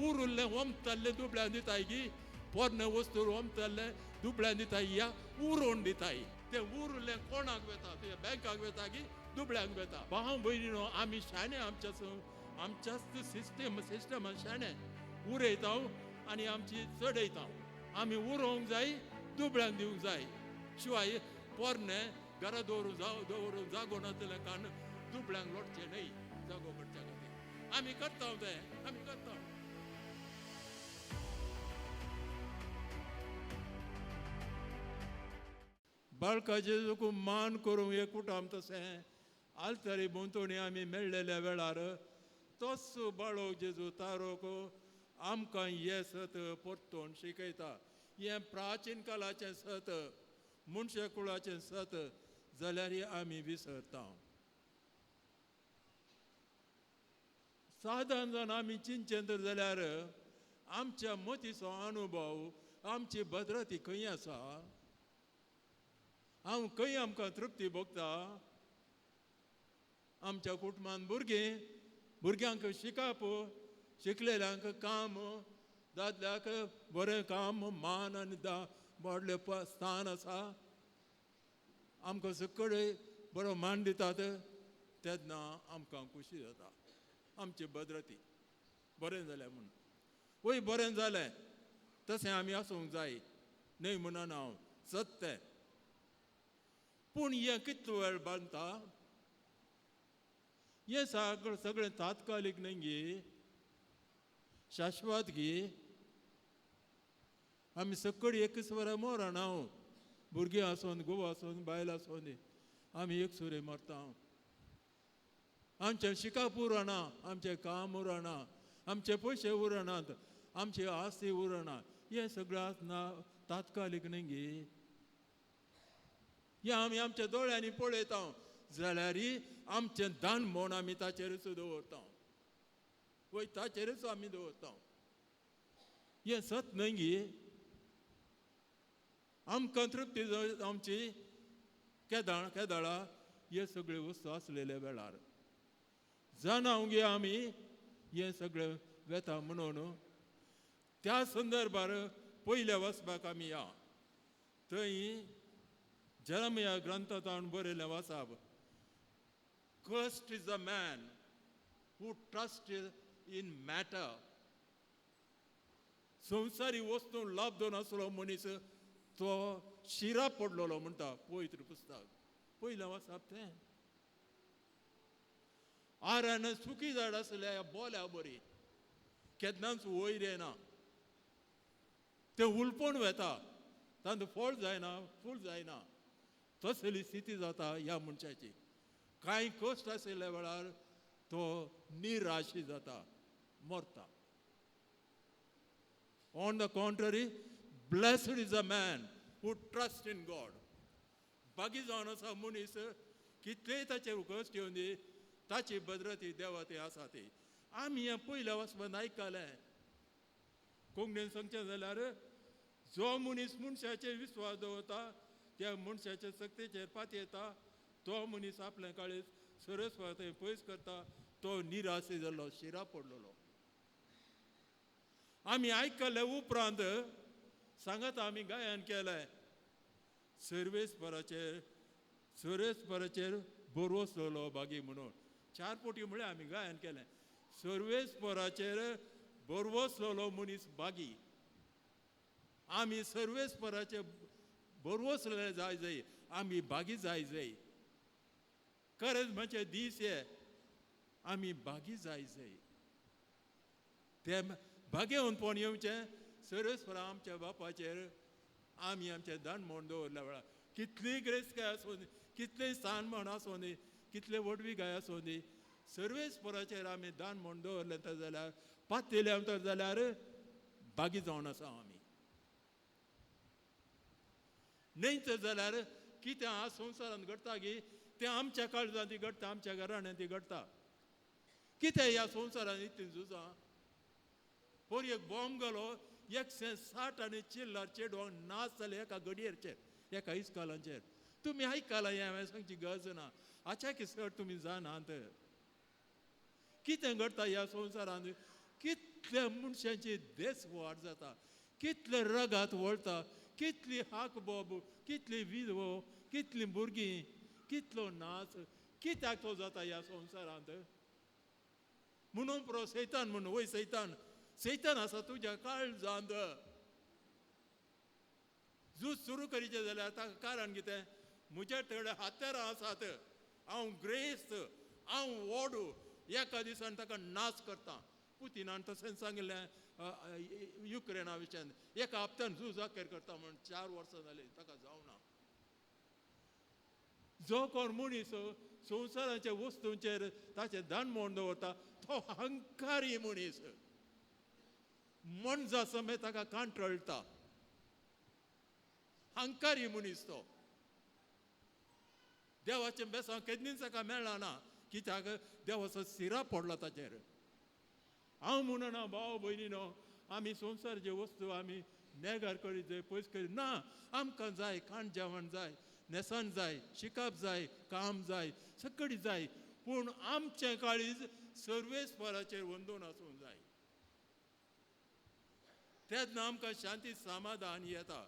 उरुल्लें ओमतल्लें दुबळ्यान दिताय गी, पोरणे वस्तू ओमतल्लें दुबळ्यान दिताय या उरोवन दिताय. तें उरुल्लें कोणाक वेता? तुज्या बँकाक वेता की दुबळ्यांक वेता? भाव भयणीनो, आमी शाणे आमच्याच सिस्टमान शाणे उरयता आनी आमची चडयता. आमी उरोवंक जाय, दुबळ्यांक दिवंक जाय. शिवाय पोरणे घरा दवरून दवरून जागो नासलें कारण दुबळ्यांक लोटचें न्हय जागो करच्या खातीर. आमी करता तें, आमी करता. बाळकाचे तुका मान करूंक एक कुटाम तशें आलतरी भोंवतणी आमी मेळ्ळेल्या वेळार तोच बाळक जेजू तारोक आमकां हें सत परतून शिकयता. हें प्राचीन काळाचें सत, मनशा कुळाचें सत जाल्यार आमी विसरता. सादारण जावन आमी चिंतचें तर जाल्यार आमच्या मतीचो अनुभव, आमची भद्रती खंय आसा, हांव खंय आमकां तृप्ती भोगता? आमच्या कुटुंबान भुरगीं, भुरग्यांक शिकप, शिकलेल्यांक काम, दादल्याक बरें काम, मान आनी व्हडलें स्थान आसा, आमकां सगळे बरो मान दितात, तेन्ना आमकां खुशी जाता. आमची भद्रती बरें जालें म्हूण. वय बरें जालें तशें आमी आसूंक जाय न्हय म्हणून हांव सत तें. पूण हें कितलो वेळ बांदता? हें सगळें सगळें तात्कालीक न्हय गी, शाश्वत गी. आमी सगळीं एकच वरां मरण हांव, भुरगीं आसून, घोव आसून, बायल आसून, आमी एक सुरे मरता. आमचें शिकप उरना, आमचें काम उरना, आमचे पयशे उरनात, आमची आस्ती उरना. हें सगळें आसना तात्कालीक न्हय गी. हें आमी आमच्या दोळ्यांनी पळयता जाल्यार आमचें दान म्हूण आमी ताचेरूच दवरता, वय ताचेरूच आमी दवरता. हें सत न्हय गी. आमकां तृप्ती आमची केदाळ केदाळा हे सगळे वस्तू आसलेल्या वेळार जाणा गे आमी हें सगळें वेता म्हणून. त्या संदर्भार पयल्या वचपाक आमी या थंय जेरेमिया ग्रंथांत बरयलें वाचाप, Cursed is the man who trusts in matter. संवसारी वस्तू लाभ नासलो मनीस तो शिरा पडलेलो म्हणटा पवित्र पुस्तक. पयलें वाचप तें. आरान सुकी झाड आसल्या बोल्या बरी केन्नाच वयर येना, तें उलपण वेता, तांतूं फळ जायना, फूल जायना. तसली स्थिती जाता ह्या मनशाची. कांय कश्ट आशिल्ल्या वेळार तो निराशी जाता, मरता. On the contrary, blessed is a man who trust in God. बागी जावन आसा मनीस कितलेय ताचेर कश्ट येवन दी, ताची भद्रती देवा ती आसा ती. आमी हें पयल्या वचपान आयकलें. कोंकणीन सांगचें जाल्यार जो मनीस मनशाचेर विस्वास दवरता, त्या मनशाच्या सक्तेचेर पातयेता, तो मनीस आपल्या काळीज सरस्वत पयस करता, तो निराश जाल्लो, शिरा पडलेलो. आमी आयकले उपरांत सांगात आमी गायन केलें, सर्वेस्पराचेर सर्वेस्पराचेर बरोसलेलो बागी म्हणून. चार पोटी म्हळ्यार आमी गायन केलें, सर्वेस्पराचेर बरवसलेलो मनीस बागी. आमी सर्वेस्पराचेर बरवसलेले जाय जाय, आमी बागी जाय जाय. खरेंच म्हणजे दीस हे आमी बागी जाय जाय. ते भागेवनपण येवचें सर्वेस्परा आमच्या बापाचेर आमी आमचें दान म्हूण दवरल्या वेळार कितली ग्रेस्तकाय आसूं दी, कितलें स्थान म्हण आसूं दी, कितले व्हडवी गाय आसूं दी, सर्वेस्पराचेर आमी दान म्हूण दवरलें तर जाल्यार पातयले तर जाल्यार बागी जावन आसा आमी. न्हय तर जाल्यार कितें आज संवसारांत घडटा की तें आमच्या काळजांत ती घडटा, आमच्या घराण्यांत ती घडटा. कितें ह्या संवसारांत इतलीं झुजां? पोर एक बॉम्ब घालो, 160 आनी चिल्लार चेडवांक नाच जाले एका घडयेचेर, एका इस्कालांचेर. तुमी आयकलां हें हांवें सांगची गरज ना. आच्या की सर तुमी जाणात कितें घडटा ह्या संवसारांत. कितल्या मनशांची देस वाड जाता, कितले रगात वळता, कितली हाक बोब, कितली विधवो, कितली भुरगीं, कितलो नाच, कित्याक तो जाता ह्या संवसारांत. म्हणून प्रो सैतान म्हणून वय सैतान, सैतान आसा तुज्या काळजांत. झूज सुरू करीचें जाल्यार ताका कारण कितें, म्हज्या थोडे हातेरां आसात, हांव ग्रेस्त, हांव व्हड, एका दिसान ताका नाच करता. पुतिनान तशेंच सांगिल्लें युक्रेना विशयान, एका हप्त्यान झूज अखेर करता म्हूण 4 वर्सां जालीं ताका जावना. जो कोण मनीस संवसाराच्या वस्तूंचेर ताचें दान म्हूण दवरता तो अहंकारी मनीस, मनजा समेत ताका कांट्रळटा, अहंकारी मनीस तो. देवाचें बेसांव केन्नाच ताका मेळना, कित्याक देवाचो सिरा पडला ताचेर. हांव म्हणना भाव भयणीनो, आमी संवसाराच्यो वस्तू आमी नेगार करीत जाय, पयस करीत ना. आमकां जाय खाण जेवण जाय, न्हेसण जाय, शिकप जाय, काम जाय, सगळी जाय, पूण आमचें काळीज सर्वेस्पराचेर वंदून आसूंक जाय. तेन्ना आमकां शांती समाधान येता.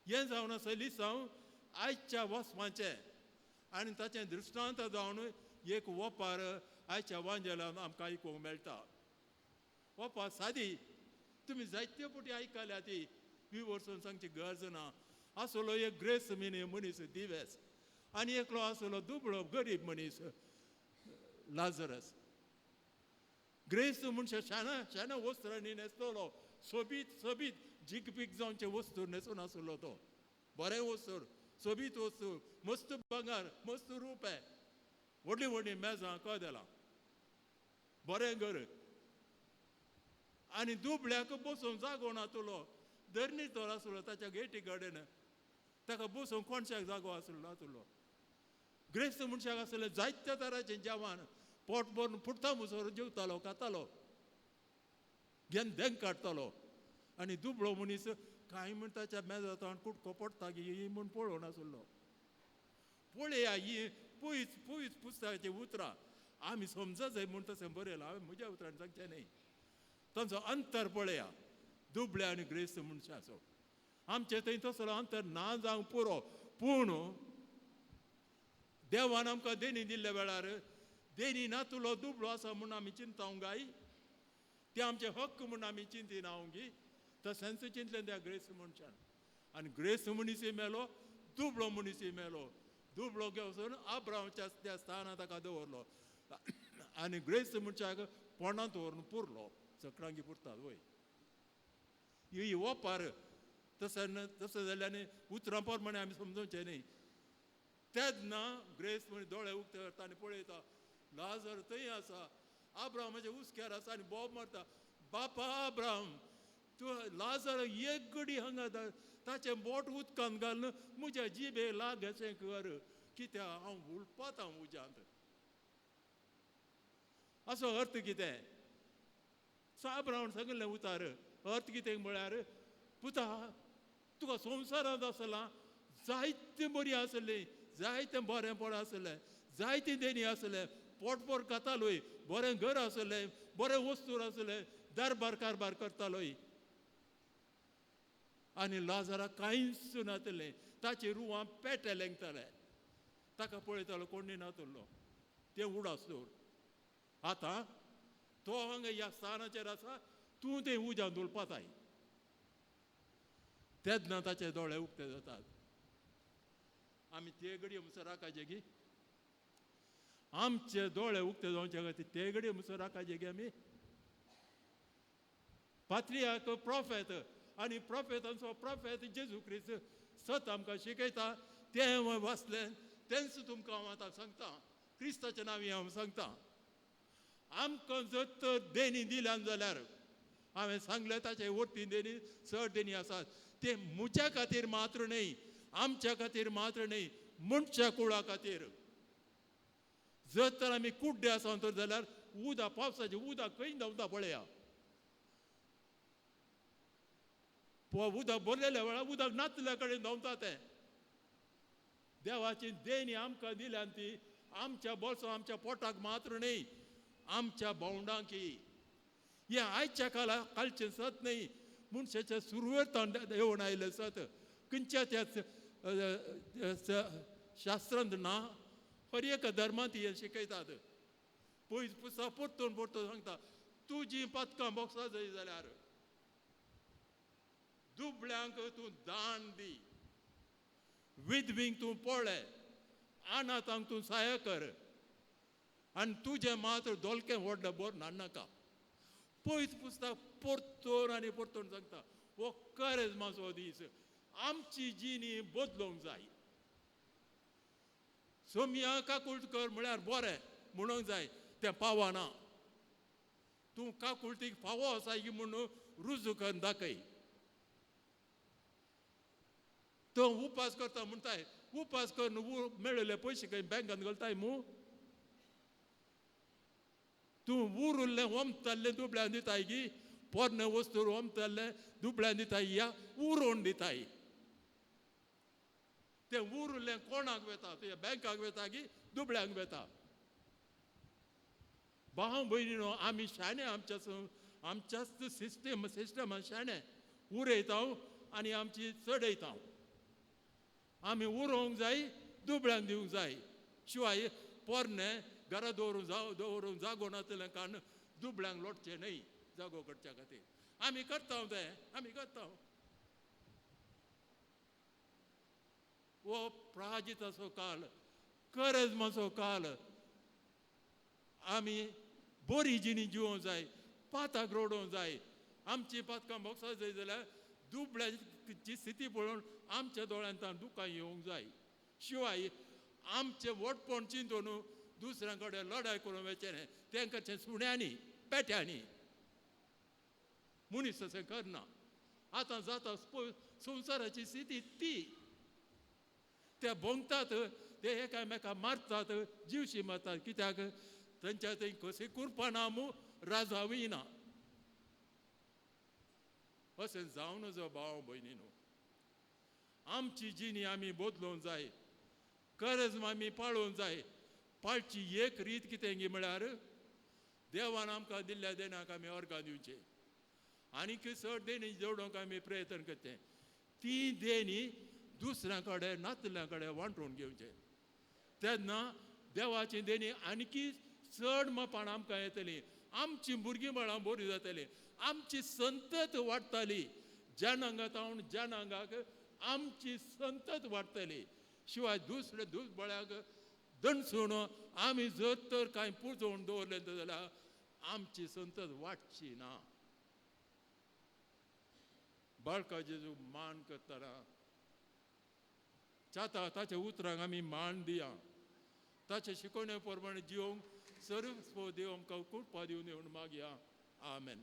हें जावन आसा लिसांव आयच्या वसपाचें आनी ताचें दृश्टांत जावन एक ओपार आयच्या वांजेलान आमकां आयकूंक मेळटा. ओपार सादी, तुमी जायते फावटी आयकल्या ती, विवर्सून सांगची गरज ना. आसलो एक ग्रेस मिनी मनीस दिवेस, आनी एकलो आसलो दुबळो गरीब मनीस लाजरस. ग्रेस मनशां शाणा शाणा वस्त्रांनी न्हेसतलो, सोबीत सोबीत जिगपीक जावचे वस्तू न्हेसून आसलो तो, बरें वस्तू, सोबीत वस्तू, मस्त भांगर, मस्त रुपें, व्हडलीं व्हडलीं मेजां कदेलां, बरें घर. आनी दुबळ्याक बसूंक जागो नातलो, धरणी तर आसलो ताच्या गेटी कडेन, ताका बसूंक कोणशाक जागो आसलो नातलो. ग्रेस्त मनशाक आसलें जायत्या तरांचें जेवण, पोट भरून फुटता मुसर जेवतालो, खातालो, घेन देंग काडटालो. आनी दुबळो मनीस कांय म्हण ताच्या मेजांत कुटको पडटा की म्हूण पळोवन आसलो. पळया ही पयस पयस पुस्तकाचीं उतरां आमी समज जाय म्हूण तशें बरयलां, हांवें म्हज्या उतरांनी सांगचें न्हय. तांचो अंतर पळया, दुबळे आनी ग्रेस्त मनशाचो. आमचे थंय तसलो अंतर ना जावंक पुरो, पूण देवान आमकां देणी दिल्ल्या वेळार देणी नातुलो दुबळो आसा म्हूण आमी चिंतावंक गाय, ते आमचे हक्क म्हूण आमी चिंतिना गी. तशेंच चिंतलें त्या ग्रेस्त मनशान. आनी ग्रेस्त मनीसय मेलो, दुबळो मनीसय मेलो. दुबळो घेवन आब्रांवच्या त्या स्थानार ताका दवरलो आनी ग्रेस्त मनशाक पोंडांत व्हरून पुरलो. सकडांगी पुरतात वय ही ओपार. तशें तशें जाल्यार उतरां प्रमाणे आमी समजोवचें न्ही. तेन्ना ग्रेस्त मनीस दोळे उक्ते करता आनी पळयता, लाजर थंय आसा, आब्रामाच्या हुस्क्यार आसा आनी बोब मारता, बापा आब्राम, तूं लाजर एक गडी हांगा ताचें बोट उदकांत घालून म्हज्या जिबे लाग अशें कर, कित्याक हांव उलपातां उज्यांत. असो अर्थ कितें? आब्रामान सांगिल्लें उतार अर्थ कितें म्हळ्यार, पुता तुका संवसारांत आसला जायतें बरी आसलें, जायतें बरेंपण आसलें, जायतें देणी आसलें, पोटभर खातालोय, बरें घर आसलें, बरें वस्तूर आसलें, दरबार कारबार करतालोय. आनी लाजराक कांयच नातलें, ताचें रुवां पेटे लेंगताले, ताका पळयतालो कोणी नातलो, तें उडास दवर. आतां तो हांगा ह्या स्थानाचेर आसा, तूं तें उज्यांत उलपाताय. तेन्ना ताचे दोळे उक्ते जातात. आमी ते घडये मुसर राखाचे गी, आमचे दोळे उक्ते जावचे खातीर ते घडये मुसर राखाचे गी आमी. पात्रियाक प्रोफेत आनी प्रोफेतांचो प्रोफेत जेजू क्रिस्त सत आमकां शिकयता, तें हांवें वाचलें, तेंच तुमकां हांव आतां सांगता, क्रिस्ताचें नांव हांव सांगता. आमकां जर तर देणी दिल्यान जाल्यार, हांवें सांगलें ताचे वरती देणी चड देणी आसात, ते म्हज्या खातीर मात्र न्हय, आमच्या खातीर मात्र न्हय, मनशा कुळा खातीर. जर तर आमी कुड्डे आसा तर जाल्यार उदक पावसाचें उदक खंय धांवता पळया, उदक भरलेल्या वेळार उदक नातल्या कडेन धांवता तें. देवाची देणी आमकां दिल्यान ती आमच्या बोल्सां आमच्या पोटाक मात्र न्हय, आमच्या भावंडांकी. हें आयच्या काला कालचें सत न्हय, मनशाच्या सुरवेर येवन आयलें सत. खंयच्या त्या शास्त्रांत ना, हर एका धर्मांत हें शिकयतात. पयस पुस्तक परतून परतून सांगता, तुजी पातकां बोक्सा जाय जाल्यार दुबळ्यांक तूं दान दी, विधवींक तूं पळय, अनाथांक तूं सहाय कर, आनी तुजें मात्र दोलकें व्हडलें बरें नाडनाका. पयस पुस्तक परतून आनी परतून सांगता, हो करेजमाचो दीस, आमची जिणी बदलूंक जाय. सोमया काकुळट कर म्हळ्यार बरें म्हणूंक जाय, तें पावना. तूं काकुळटीक फावो आसा की म्हणून रुजू करून दाखय. तो उपास करता म्हणटाय, उपास करून मेळिल्ले पयशे खंय बँकान घालताय मू? तूं उरुल्लें ओमताल्लें दुबळ्यान दिताय गी, पोरणे वस्तू ओमताल्लें दुबळ्यान दिताय या उरोवन दिताय. तें उरुल्लें कोणाक वेता? तुज्या बँकाक वेता की दुबळ्यांक वेता? भाव भयणीनो, आमी शाणे, आमच्याच सिस्टमान शाणे उरयता आनी आमची चडयता. आमी उरोवंक जाय, दुबळ्यांक दिवंक जाय. शिवाय पोरणे घरा दवरून दवरून जागो नासलें कारण दुबळ्यांक लोटचें न्हय जागो करच्या खातीर. आमी करता तें, आमी करता. हो प्राजिताचो काल, करेजमाचो काल. आमी बरी जिणी जिवोंक जाय, पाताक रोडोवंक जाय. आमची पातकां बोगसा जाय जाल्यार दुबळ्याची स्थिती पळोवन आमच्या दोळ्यांत दुकां येवंक जाय. शिवाय आमचें व्हडपण चिंतून दुसऱ्यां कडेन लडाय करूंक वचचें न्हय. तें करचें सुण्यांनी, पेट्यांनी. मनीस तशें करना. आतां जाता संवसाराची स्थिती ती. ते भोंगतात, ते एकामेका मारतात, जिवशी मारतात. कित्याक? तांच्या थंय कशी कुरपां ना मू, राजावूय ना. अशें जावन जो भाव भयणी न्हू, आमची जिणी आमी बदलूंक जाय, करज आमी पाळोवंक जाय. पाळची एक रीत कितें गी म्हळ्यार देवान आमकां दिल्ल्या देणाक आमी अर्गां दिवचें, आनीक चड देणी जोडूंक आमी प्रयत्न करचें. ती देणी दुसऱ्यां कडेन नातल्या कडेन वांटून घेवचें. तेन्ना देवाची देणी आणकी चड मापान आमकां येतली, आमची भुरगीं बाळां बरीं जातलीं, आमची संतत वाडटली. जनांगा जनांगाक आमची संतत वाडटली. शिवाय दुसरे दुसबळ्याक दणसून आमी जर तर कांय पुजोवन दवरलें जाल्यार आमची संतत वाडची ना. बाळका जेजू मान करतना चाता ताच्या उतरांक आमी मान दिया, ताचे शिकवणे प्रमाणे जिवंक सर्व देव आमकां कृपा दिवन येवन मागया. आमेन.